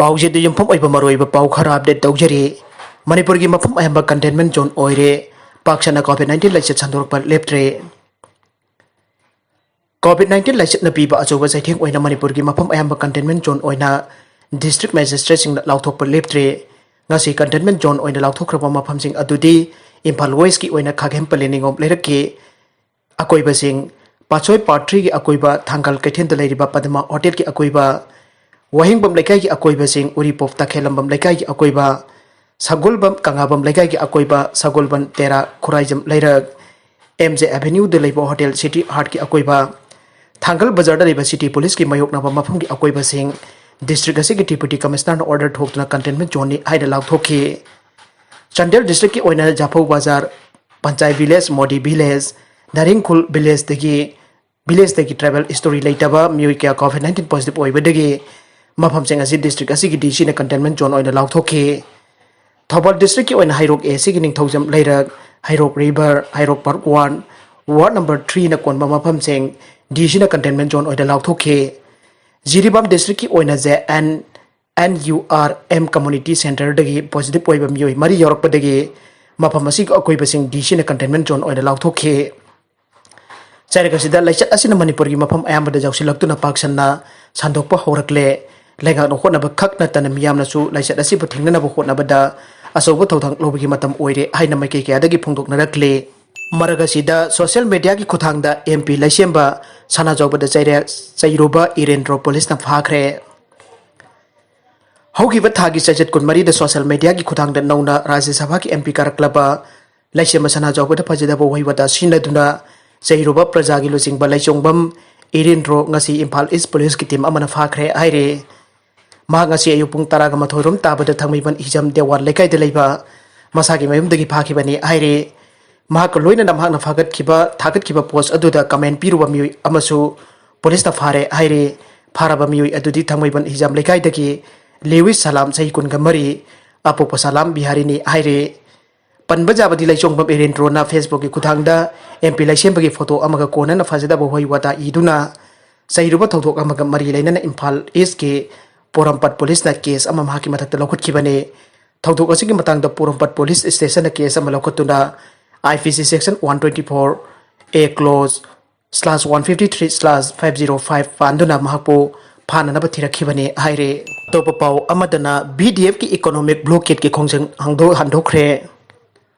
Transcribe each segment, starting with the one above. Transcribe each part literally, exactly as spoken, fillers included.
ꯄꯥꯎꯖꯦꯗ ꯌꯨꯝꯐꯝ ꯑꯣꯏꯕ ꯃꯔꯨꯑꯣꯏꯕ ꯄꯥꯎ ꯈꯔ ꯑꯞꯗꯦꯠ ꯇꯧꯖꯔꯤ꯫ ꯃꯅꯤꯄꯨꯔꯒꯤ ꯃꯐꯝ ꯑꯌꯥꯝꯕ ꯀꯟꯇꯦꯟꯃꯦꯟ ꯖꯣꯟ ꯑꯣꯏꯔꯦ꯫ ꯄꯥꯛ ꯁꯟꯅ ꯀꯣꯚꯤꯗ ꯅꯥꯏꯟꯇꯤꯟ ꯂꯥꯏꯆꯠ ꯁꯟꯗꯣꯔꯛꯄ ꯂꯦꯞꯇ꯭ꯔꯦ꯫ ꯀꯣꯚꯤꯗ ꯅꯥꯏꯟꯇꯤꯟ ꯂꯥꯏꯆꯠꯅ ꯄꯤꯕ ꯑꯆꯧꯕ ꯆꯩꯊꯦꯡ ꯑꯣꯏꯅ ꯃꯅꯤꯄꯨꯔꯒꯤ ꯃꯐꯝ ꯑꯌꯥꯝꯕ ꯀꯟꯇꯦꯟꯃꯦꯟ ꯖꯣꯟ ꯑꯣꯏꯅ ꯗꯤꯁꯇ꯭ꯔꯤꯛ ꯃꯦꯖꯤꯁꯇ꯭ꯔꯦꯠꯁꯤꯡꯅ ꯂꯥꯎꯊꯣꯛꯄ ꯂꯦꯞꯇ꯭ꯔꯦ꯫ ꯉꯁꯤ ꯀꯟꯇꯦꯟꯃꯦꯟ ꯖꯣꯟ ꯑꯣꯏꯅ ꯂꯥꯎꯊꯣꯛꯈ꯭ꯔꯕ ꯃꯐꯝꯁꯤꯡ ꯑꯗꯨꯗꯤ ꯏꯝꯐꯥꯜ ꯋꯦꯁꯀꯤ ꯑꯣꯏꯅ ꯈꯥꯒꯦꯝꯄꯜꯂꯤ ꯅꯤꯉꯣꯝ ꯂꯩꯔꯛꯀꯤ ꯑꯀꯣꯏꯕꯁꯤꯡ, ꯄꯥꯠꯁꯣꯏ ꯄꯥꯔꯠ ꯊ꯭ꯔꯤꯒꯤ ꯑꯀꯣꯏꯕ, ꯊꯥꯡꯒꯜ ꯀꯩꯊꯦꯜꯗ ꯂꯩꯔꯤꯕ ꯄꯗꯃꯥ ꯍꯣꯇꯦꯜꯒꯤ ꯑꯀꯣꯏꯕ, ꯋꯥꯍꯦꯡꯕꯝ ꯂꯩꯀꯥꯏꯒꯤ ꯑꯀꯣꯏꯕꯁꯤꯡ, ꯎꯔꯤꯄꯣꯛ ꯇꯈꯦꯜꯂꯝꯕꯝ ꯂꯩꯀꯥꯏꯒꯤ ꯑꯀꯣꯏꯕ, ꯁꯒꯣꯜꯕꯝ ꯀꯪꯂꯥꯕꯝ ꯂꯩꯀꯥꯏꯒꯤ ꯑꯀꯣꯏꯕ, ꯁꯒꯣꯜꯕꯟ ꯇꯦꯔꯥ ꯈꯨꯔꯥꯏꯖꯝ ꯂꯩꯔꯛ, ꯑꯦꯝ ꯖꯦ ꯑꯦꯚꯦꯅ꯭ꯌꯨꯗ ꯂꯩꯕ ꯍꯣꯇꯦꯜ ꯁꯤꯇꯤ ꯍꯥꯔꯠꯀꯤ ꯑꯀꯣꯏꯕ, ꯊꯥꯡꯒꯜ ꯕꯖꯥꯔꯗ ꯂꯩꯕ ꯁꯤꯇꯤ ꯄꯨꯂꯤꯁꯀꯤ ꯃꯥꯌꯣꯛꯅꯕ ꯃꯐꯝꯒꯤ ꯑꯀꯣꯏꯕꯁꯤꯡ ꯗꯤꯁꯇ꯭ꯔꯤꯛ ꯑꯁꯤꯒꯤ ꯗꯤꯄ꯭ꯌꯨꯇꯤ ꯀꯃꯤꯁꯅꯔꯅ ꯑꯣꯔꯗꯔ ꯊꯣꯛꯇꯨꯅ ꯀꯟꯇꯦꯟꯃꯦꯟ ꯖꯣꯟꯅꯤ ꯍꯥꯏꯅ ꯂꯥꯎꯊꯣꯛꯈꯤ꯫ ꯆꯥꯟꯗꯦꯜ ꯗꯤꯁꯇ꯭ꯔꯤꯛꯀꯤ ꯑꯣꯏꯅ ꯖꯥꯐꯧ ꯕꯖꯥꯔ, ꯄꯟꯆꯥꯏ ꯚꯤꯂꯦꯖ, ꯃꯣꯗꯤ ꯚꯤꯂꯦꯖ, ꯅꯥꯔꯤꯡꯈꯨꯜ ꯚꯤꯂꯦꯖꯇꯒꯤ, ꯚꯤꯂꯦꯖꯇꯒꯤ ꯇ꯭ꯔꯥꯏꯕꯦꯜ ꯍꯤꯁꯇꯣꯔꯤ ꯂꯩꯇꯕ ꯃꯤꯑꯣꯏ ꯀꯌꯥ ꯀꯣꯚꯤꯗ ꯅꯥꯏꯟꯇꯤꯟ ꯄꯣꯖꯤꯇꯤꯚ ꯑꯣꯏꯕꯗꯒꯤ ꯃꯐꯝꯁꯤꯡ ꯑꯁꯤ ꯗꯤꯁꯇ꯭ꯔꯤꯛ ꯑꯁꯤꯒꯤ ꯗꯤ ꯁꯤꯅ ꯀꯟꯇꯦꯟꯃꯦꯟ ꯖꯣꯟ ꯑꯣꯏꯅ ꯂꯥꯎꯊꯣꯛꯈꯤ꯫ ꯊꯧꯕꯥꯜ ꯗꯤꯁꯇ꯭ꯔꯤꯛꯀꯤ ꯑꯣꯏꯅ ꯍꯩꯔꯣꯛ ꯑꯦ ꯁꯤꯒꯤ ꯅꯤꯡꯊꯧꯖꯝ ꯂꯩꯔꯛ, Heirok river, Heirok part one, ward number ꯊ꯭ꯔꯤꯅ ꯀꯣꯟꯕ ꯃꯐꯝꯁꯤꯡ ꯗꯤ ꯁꯤꯅ ꯀꯟꯇꯦꯟꯃꯦꯟ ꯖꯣꯟ ꯑꯣꯏꯅ ꯂꯥꯎꯊꯣꯛꯈꯤ꯫ ꯖꯤꯔꯤꯕꯥꯝ ꯗꯤꯁꯇ꯭ꯔꯤꯛꯀꯤ ꯑꯣꯏꯅ J N N U R M community ꯁꯦꯟꯇꯔꯗꯒꯤ ꯄꯣꯖꯤꯇꯤꯚ ꯑꯣꯏꯕ ꯃꯤꯑꯣꯏ ꯃꯔꯤ ꯌꯥꯎꯔꯛꯄꯗꯒꯤ ꯃꯐꯝ ꯑꯁꯤꯒꯤ ꯑꯀꯣꯏꯕꯁꯤꯡ ꯗꯤ ꯁꯤꯅ ꯀꯟꯇꯦꯟꯃꯦꯟ ꯖꯣꯟ ꯑꯣꯏꯅ ꯂꯥꯎꯊꯣꯛꯈꯤ꯫ ꯆꯩꯔꯛ ꯑꯁꯤꯗ ꯂꯥꯏꯆꯠ ꯑꯁꯤꯅ ꯃꯅꯤꯄꯨꯔꯒꯤ ꯃꯐꯝ ꯑꯌꯥꯝꯕꯗ ꯌꯥꯎꯁꯤꯜꯂꯛꯇꯨꯅ ꯄꯥꯛ ꯁꯟꯅ ꯁꯟꯗꯣꯛꯄ ꯍꯧꯔꯛꯂꯦ꯫ ꯂꯩꯉꯥꯛꯅ ꯍꯣꯠꯅꯕ ꯈꯛ ꯅꯠꯇꯅ ꯃꯤꯌꯥꯝꯅꯁꯨ ꯂꯥꯏꯆꯠ ꯑꯁꯤꯕꯨ ꯊꯤꯡꯅꯅꯕ ꯍꯣꯠꯅꯕꯗ ꯑꯆꯧꯕ ꯊꯧꯗꯥꯡ ꯂꯧꯕꯒꯤ ꯃꯇꯝ ꯑꯣꯏꯔꯦ ꯍꯥꯏꯅ ꯃꯥꯏꯀꯩ ꯀꯌꯥꯗꯒꯤ ꯐꯣꯡꯗꯣꯛꯅꯔꯛꯂꯤ꯫ ꯃꯔꯛ ꯑꯁꯤꯗ ꯁꯣꯁꯤꯌꯦꯜ ꯃꯦꯗꯤꯌꯥꯒꯤ ꯈꯨꯠꯊꯥꯡꯗ ꯑꯦꯝ ꯄꯤ ꯂꯩꯁꯦꯝꯕ ꯁꯅꯥꯖꯥꯎꯕꯗ ꯆꯩꯔꯦ-, ꯆꯩꯔꯨꯕ ꯏꯔꯦꯟꯗ꯭ꯔꯣ ꯄꯨꯂꯤꯁꯅ ꯐꯥꯈ꯭ꯔꯦ꯫ ꯍꯧꯈꯤꯕ ꯊꯥꯒꯤ ꯆꯩꯆꯠ ꯀꯨꯟꯃꯔꯤꯗ ꯁꯣꯁꯤꯌꯦꯜ ꯃꯦꯗꯤꯌꯥꯒꯤ ꯈꯨꯠꯊꯥꯡꯗ ꯅꯧꯅ ꯔꯥꯖ꯭ꯌ ꯁꯚꯥꯒꯤ ꯑꯦꯝ ꯄꯤ ꯀꯥꯔꯛꯂꯕ ꯂꯩꯁꯦꯝꯕ ꯁꯅꯥꯖꯥꯎꯕꯗ ꯐꯖꯗꯕ ꯋꯥꯍꯩ ꯋꯥꯇꯥ ꯁꯤꯖꯤꯟꯅꯗꯨꯅ ꯆꯩꯔꯨꯕ ꯄ꯭ꯔꯖꯥꯒꯤ ꯂꯨꯆꯤꯡꯕ ꯂꯩꯆꯣꯡꯕꯝ ꯏꯔꯦꯟꯗ꯭ꯔꯣ ꯉꯁꯤ ꯏꯝꯐꯥꯜ ꯏꯁ ꯄꯨꯂꯤꯁꯀꯤ ꯇꯤꯝ ꯑꯃꯅ ꯐꯥꯈ꯭ꯔꯦ ꯍꯥꯏꯔꯤ꯫ ꯃꯍꯥꯛ ꯉꯁꯤ ꯑꯌꯨꯛ ꯄꯨꯡ ꯇꯔꯥꯒ ꯃꯥꯊꯣꯏ ꯔꯣꯝ ꯇꯥꯕꯗ ꯊꯥꯡꯃꯩꯕꯟ ꯍꯤꯖꯝ ꯗꯦꯋꯥꯟ ꯂꯩꯀꯥꯏꯗ ꯂꯩꯕ ꯃꯁꯥꯒꯤ ꯃꯌꯨꯝꯗꯒꯤ ꯐꯥꯈꯤꯕꯅꯤ ꯍꯥꯏꯔꯤ꯫ ꯃꯍꯥꯛꯀ ꯂꯣꯏꯅꯅ ꯃꯍꯥꯛꯅ ꯐꯥꯒꯠꯈꯤꯕ, ꯊꯥꯒꯠꯈꯤꯕ ꯄꯣꯁ ꯑꯗꯨꯗ ꯀꯃꯦꯟ ꯄꯤꯔꯨꯕ ꯃꯤꯑꯣꯏ ꯑꯃꯁꯨ ꯄꯨꯂꯤꯁꯅ ꯐꯥꯔꯦ ꯍꯥꯏꯔꯤ꯫ ꯐꯥꯔꯕ ꯃꯤꯑꯣꯏ ꯑꯗꯨꯗꯤ ꯊꯥꯡꯃꯩꯕꯟ ꯍꯤꯖꯥꯝ ꯂꯩꯀꯥꯏꯗꯒꯤ ꯂꯦꯋꯤꯁ ꯁꯂꯥꯝ, ꯆꯍꯤ ꯀꯨꯟꯒ ꯃꯔꯤ, ꯑꯄꯣꯛꯄ ꯁꯂꯥꯝ ꯕꯤꯍꯥꯔꯤꯅꯤ ꯍꯥꯏꯔꯤ꯫ ꯄꯟꯕ ꯌꯥꯕꯗꯤ ꯂꯩꯆꯣꯡꯕꯝ ꯏꯔꯦꯟꯗ꯭ꯔꯣꯅ ꯐꯦꯁꯕꯨꯛꯀꯤ ꯈꯨꯠꯊꯥꯡꯗ ꯑꯦꯝ ꯄꯤ ꯂꯩꯁꯦꯝꯕꯒꯤ ꯐꯣꯇꯣ ꯑꯃꯒ ꯀꯣꯟꯅꯅ ꯐꯖꯗꯕ ꯋꯥꯍꯩ ꯋꯥꯇꯥ ꯏꯗꯨꯅ ꯆꯩꯔꯨꯕ ꯊꯧꯗꯣꯛ ꯑꯃꯒ ꯃꯔꯤ ꯂꯩꯅꯅ ꯏꯝꯐꯥꯜ ꯏꯁꯀꯤ ꯄꯣꯔꯣꯝꯄꯥꯠ ꯄꯨꯂꯤꯁꯅ ꯀꯦꯁ ꯑꯃ ꯃꯍꯥꯛꯀꯤ ꯃꯊꯛꯇ ꯂꯧꯈꯠꯈꯤꯕꯅꯤ꯫ ꯊꯧꯗꯣꯛ ꯑꯁꯤꯒꯤ ꯃꯇꯥꯡꯗ ꯄꯣꯔꯣꯝꯄꯥꯠ ꯄꯨꯂꯤꯁ ꯁ꯭ꯇꯦꯁꯟꯅ ꯀꯦꯁ ꯑꯃ ꯂꯧꯈꯠꯇꯨꯅ I P C section one twenty four A clause slash one fifty three slash five zero five ꯄꯥꯟꯗꯨꯅ ꯃꯍꯥꯛꯄꯨ ꯐꯥꯅꯅꯕ ꯊꯤꯔꯛꯈꯤꯕꯅꯤ ꯍꯥꯏꯔꯦ꯫ ꯑꯇꯣꯞꯄ ꯄꯥꯎ ꯑꯃꯗꯅ B D F ꯀꯤ economic blockade ꯀꯤ ꯈꯣꯡꯖꯪ ꯍꯥꯡꯗꯣ-, ꯍꯟꯗꯣꯛꯈ꯭ꯔꯦ꯫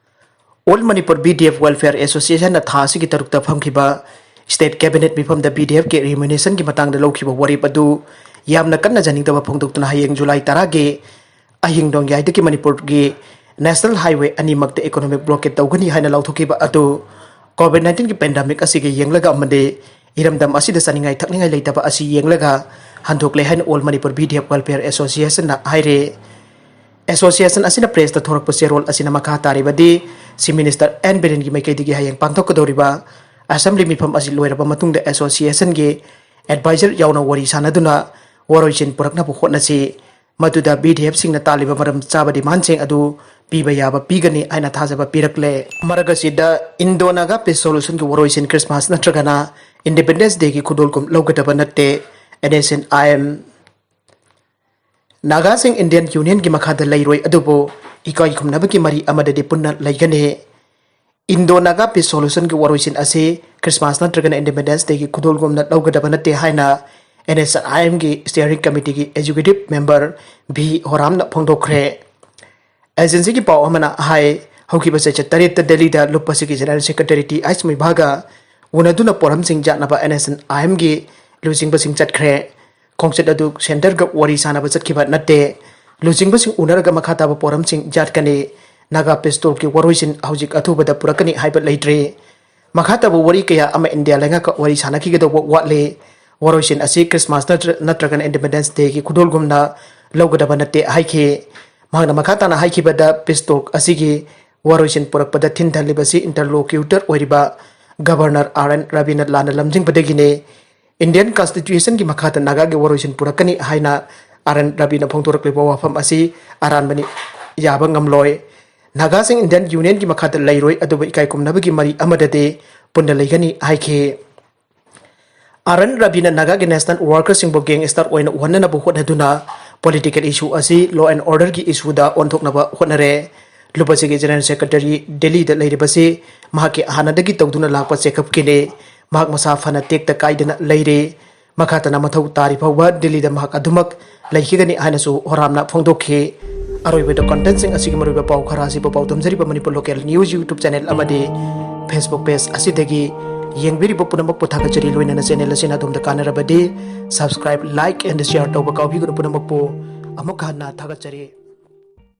All Manipur B D F Welfare Association ꯅ ꯊꯥ ꯑꯁꯤꯒꯤ ꯇꯔꯨꯛꯇ ꯐꯝꯈꯤꯕ State Cabinet ꯃꯤꯐꯝꯗ B D F ꯀꯤ remuneration ꯒꯤ ꯃꯇꯥꯡꯗ ꯂꯧꯈꯤꯕ ꯋꯥꯔꯦꯞ ꯑꯗꯨ ꯌꯥꯝꯅ ꯀꯟꯅ ꯌꯥꯅꯤꯡꯗꯕ ꯐꯣꯡꯗꯣꯛꯇꯨꯅ ꯍꯌꯦꯡ ꯖꯨꯂꯥꯏ ꯇꯔꯥꯒꯤ ꯑꯍꯤꯡ ꯅꯣꯡꯌꯥꯏꯗꯒꯤ ꯃꯅꯤꯄꯨꯔꯒꯤ National Highway ꯑꯅꯤꯃꯛꯇ economic blockade ꯇꯧꯒꯅꯤ ꯍꯥꯏꯅ ꯂꯥꯎꯊꯣꯛꯈꯤꯕ ꯑꯗꯨ COVID nineteen ꯒꯤ pandemic ꯑꯁꯤꯒ ꯌꯦꯡꯂꯒ ꯑꯃꯗꯤ ꯏꯔꯝꯗꯝ ꯑꯁꯤꯗ ꯆꯥꯅꯤꯡꯉꯥꯏ ꯊꯛꯅꯤꯡꯉꯥꯏ ꯂꯩꯇꯕ ꯑꯁꯤ ꯌꯦꯡꯂꯒ ꯍꯟꯗꯣꯛꯂꯦ ꯍꯥꯏꯅ All Manipur B D F Welfare Association ꯅ ꯍꯥꯏꯔꯦ꯫ Association ꯑꯁꯤꯅ press ꯇ ꯊꯣꯔꯛꯄ ꯆꯦꯔꯣꯜ ꯑꯁꯤꯅ ꯃꯈꯥ ꯇꯥꯔꯤꯕꯗꯤ Chief Minister N ꯕꯤꯔꯦꯟꯒꯤ ꯃꯥꯏꯀꯩꯗꯒꯤ ꯍꯌꯦꯡ ꯄꯥꯡꯊꯣꯛꯀꯗꯧꯔꯤꯕ Assembly ꯃꯤꯐꯝ ꯑꯁꯤ ꯂꯣꯏꯔꯕ ꯃꯇꯨꯡꯗ Association ꯒꯤ advisor ꯌꯥꯎꯅ ꯋꯥꯔꯤ ꯁꯥꯅꯗꯨꯅ ꯋꯥꯔꯣꯏꯁꯤꯟ ꯄꯨꯔꯛꯅꯕ ꯍꯣꯠꯅꯁꯤ꯫ ꯃꯗꯨꯗ B D F ꯁꯤꯡꯅ ꯇꯥꯜꯂꯤꯕ ꯃꯔꯝ ꯆꯥꯕ demand ꯁꯤꯡ ꯑꯗꯨ ꯄꯤꯕ ꯌꯥꯕ ꯄꯤꯒꯅꯤ ꯍꯥꯏꯅ ꯊꯥꯖꯕ ꯄꯤꯔꯛꯂꯦ꯫ ꯃꯔꯛ ꯑꯁꯤꯗ Indo Naga Peace Solution ꯒꯤ ꯋꯥꯔꯣꯏꯁꯤꯟ Christmas ꯅꯠꯇ꯭ꯔꯒꯅ Independence Day ꯒꯤ ꯈꯨꯗꯣꯜꯒꯨꯝ ꯂꯧꯒꯗꯕ ꯅꯠꯇꯦ, N S N I M꯫ ꯅꯥꯒꯥꯁꯤꯡ Indian Union ꯒꯤ ꯃꯈꯥꯗ ꯂꯩꯔꯣꯏ, ꯑꯗꯨꯕꯨ ꯏꯀꯥꯏ ꯈꯨꯝꯅꯕꯒꯤ ꯃꯔꯤ ꯑꯃꯗꯗꯤ ꯄꯨꯟꯅ ꯂꯩꯒꯅꯤ꯫ Indo Naga Peace Solution ꯒꯤ ꯋꯥꯔꯣꯏꯁꯤꯟ ꯑꯁꯤ Christmas ꯅꯠꯇ꯭ꯔꯒꯅ Independence Day ꯒꯤ ꯈꯨꯗꯣꯜꯒꯨꯝꯅ ꯂꯧꯒꯗꯕ ꯅꯠꯇꯦ ꯍꯥꯏꯅ N S N I M ꯒꯤ Steering Committee ꯒꯤ Executive Member V ꯍꯣꯔꯥꯝꯅ ꯐꯣꯡꯗꯣꯛꯈ꯭ꯔꯦ꯫ Agency ꯒꯤ ꯄꯥꯎ ꯑꯃꯅ ꯍꯥꯏ, ꯍꯧꯈꯤꯕ ꯆꯩꯆꯠ ꯇꯔꯦꯠꯇ ꯗꯦꯜꯂꯤꯗ ꯂꯨꯞꯄ ꯑꯁꯤꯒꯤ General Secretary T H ꯃꯤꯚꯥꯒ ꯎꯅꯗꯨꯅ ꯄꯣꯔꯝꯁꯤꯡ ꯌꯥꯠꯅꯕ N S N I M ꯒꯤ ꯂꯨꯆꯤꯡꯕꯁꯤꯡ ꯆꯠꯈ꯭ꯔꯦ꯫ ꯈꯣꯡꯆꯠ ꯑꯗꯨ centre ꯒ ꯋꯥꯔꯤ ꯁꯥꯅꯕ ꯆꯠꯈꯤꯕ ꯅꯠꯇꯦ꯫ ꯂꯨꯆꯤꯡꯕꯁꯤꯡ ꯎꯅꯔꯒ ꯃꯈꯥ ꯇꯥꯕ ꯄꯣꯔꯝꯁꯤꯡ ꯌꯥꯠꯀꯅꯤ꯫ ꯅꯥꯒꯥ Peace Talk ꯀꯤ ꯋꯥꯔꯣꯏꯁꯤꯟ ꯍꯧꯖꯤꯛ ꯑꯊꯨꯕꯗ ꯄꯨꯔꯛꯀꯅꯤ ꯍꯥꯏꯕ ꯂꯩꯇ꯭ꯔꯤ꯫ ꯃꯈꯥ ꯇꯥꯕ ꯋꯥꯔꯤ ꯀꯌꯥ ꯑꯃ ꯏꯟꯗꯤꯌꯥ ꯂꯩꯉꯥꯛꯀ ꯋꯥꯔꯤ ꯁꯥꯅꯈꯤꯒꯗꯧꯕ ꯋꯥꯠꯂꯤ꯫ ꯋꯥꯔꯣꯏꯁꯤꯟ ꯑꯁꯤ Christmas ꯅꯠꯇ꯭ꯔ-, ꯅꯠꯇ꯭ꯔꯒꯅ Independence Day ꯒꯤ ꯈꯨꯗꯣꯜꯒꯨꯝꯅ ꯂꯧꯒꯗꯕ ꯅꯠꯇꯦ ꯍꯥꯏꯈꯤ꯫ ꯃꯍꯥꯛꯅ ꯃꯈꯥ ꯇꯥꯅ ꯍꯥꯏꯈꯤꯕꯗ, Peace Talk ꯑꯁꯤꯒꯤ ꯋꯥꯔꯣꯏꯁꯤꯟ ꯄꯨꯔꯛꯄꯗ ꯊꯤꯟꯊꯜꯂꯤꯕꯁꯤ interlocutor ꯑꯣꯏꯔꯤꯕ Governor R N ꯔꯕꯤꯅ ꯂꯥꯟꯅ ꯂꯝꯖꯤꯡꯕꯗꯒꯤꯅꯤ꯫ Indian Constitution ꯒꯤ ꯃꯈꯥꯗ ꯅꯥꯒꯥꯒꯤ ꯋꯥꯔꯣꯏꯁꯤꯟ ꯄꯨꯔꯛꯀꯅꯤ ꯍꯥꯏꯅ R N ꯔꯕꯤꯅ ꯐꯣꯡꯗꯣꯔꯛꯂꯤꯕ ꯋꯥꯐꯝ ꯑꯁꯤ ꯑꯔꯥꯟꯕꯅꯤ, ꯌꯥꯕ ꯉꯝꯂꯣꯏ꯫ ꯅꯥꯒꯥꯁꯤꯡ Indian Union ꯒꯤ ꯃꯈꯥꯗ ꯂꯩꯔꯣꯏ, ꯑꯗꯨꯕꯨ ꯏꯀꯥꯏ ꯈꯨꯝꯅꯕꯒꯤ ꯃꯔꯤ ꯑꯃꯗꯗꯤ ꯄꯨꯟꯅ ꯂꯩꯒꯅꯤ ꯍꯥꯏꯈꯤ꯫ ꯑꯥꯔ ꯑꯦꯟ ꯔꯕꯤꯅ ꯅꯥꯒꯥꯒꯤ ꯅꯦꯁꯅꯦꯜ ꯋꯥꯔꯀꯔꯁꯤꯡꯕꯨ ꯒꯦꯡꯁꯇꯔ ꯑꯣꯏꯅ ꯎꯍꯟꯅꯅꯕ ꯍꯣꯠꯅꯗꯨꯅ ꯄꯣꯂꯤꯇꯤꯀꯦꯜ ꯏꯁꯨ ꯑꯁꯤ ꯂꯣ ꯑꯦꯟ ꯑꯣꯔꯗꯔꯒꯤ ꯏꯁꯨꯗ ꯑꯣꯟꯊꯣꯛꯅꯕ ꯍꯣꯠꯅꯔꯦ꯫ ꯂꯨꯞ ꯑꯁꯤꯒꯤ ꯖꯦꯅꯔꯦꯜ ꯁꯦꯀ꯭ꯔꯦꯇꯔꯤ ꯗꯦꯜꯂꯤꯗ ꯂꯩꯔꯤꯕꯁꯤ ꯃꯍꯥꯛꯀꯤ ꯍꯥꯟꯅꯗꯒꯤ ꯇꯧꯗꯨꯅ ꯂꯥꯛꯄ ꯆꯦꯛꯑꯞꯀꯤꯅꯤ꯫ ꯃꯍꯥꯛ ꯃꯁꯥ ꯐꯅ ꯇꯦꯛꯇ ꯀꯥꯏꯗꯅ ꯂꯩꯔꯤ꯫ ꯃꯈꯥ ꯇꯥꯅ ꯃꯊꯧ ꯇꯥꯔꯤ ꯐꯥꯎꯕ ꯗꯦꯜꯂꯤꯗ ꯃꯍꯥꯛ ꯑꯗꯨꯃꯛ ꯂꯩꯈꯤꯒꯅꯤ ꯍꯥꯏꯅꯁꯨ ꯍꯣꯔꯥꯝꯅ ꯐꯣꯡꯗꯣꯛꯈꯤ꯫ ꯑꯔꯣꯏꯕꯗ ꯀꯟꯇꯦꯟꯁꯤꯡ ꯑꯁꯤꯒꯤ ꯃꯔꯨꯑꯣꯏꯕ ꯄꯥꯎ ꯈꯔ ꯑꯁꯤꯕꯨ ꯄꯥꯎꯗꯝꯖꯔꯤꯕ Manipur local news YouTube channel ꯑꯃꯗꯤ ꯐꯦꯁꯕꯨꯛ ꯄꯦꯖ ꯑꯁꯤꯗꯒꯤ ꯌꯦꯡꯕꯤꯔꯤꯕ ꯄꯨꯝꯅꯃꯛꯄꯨ ꯊꯥꯒꯠꯆꯔꯤ꯫ ꯂꯣꯏꯅꯅ ꯆꯦꯅꯦꯜ ꯑꯁꯤꯅ ꯑꯗꯣꯝꯗ ꯀꯥꯟꯅꯔꯕꯗꯤ subscribe, like and share ꯇꯧꯕ ꯀꯥꯎꯕꯤꯒꯅꯨ꯫ ꯄꯨꯝꯅꯃꯛꯄꯨ ꯑꯃꯨꯛ ꯍꯟꯅ ꯊꯥꯒꯠꯆꯔꯤ꯫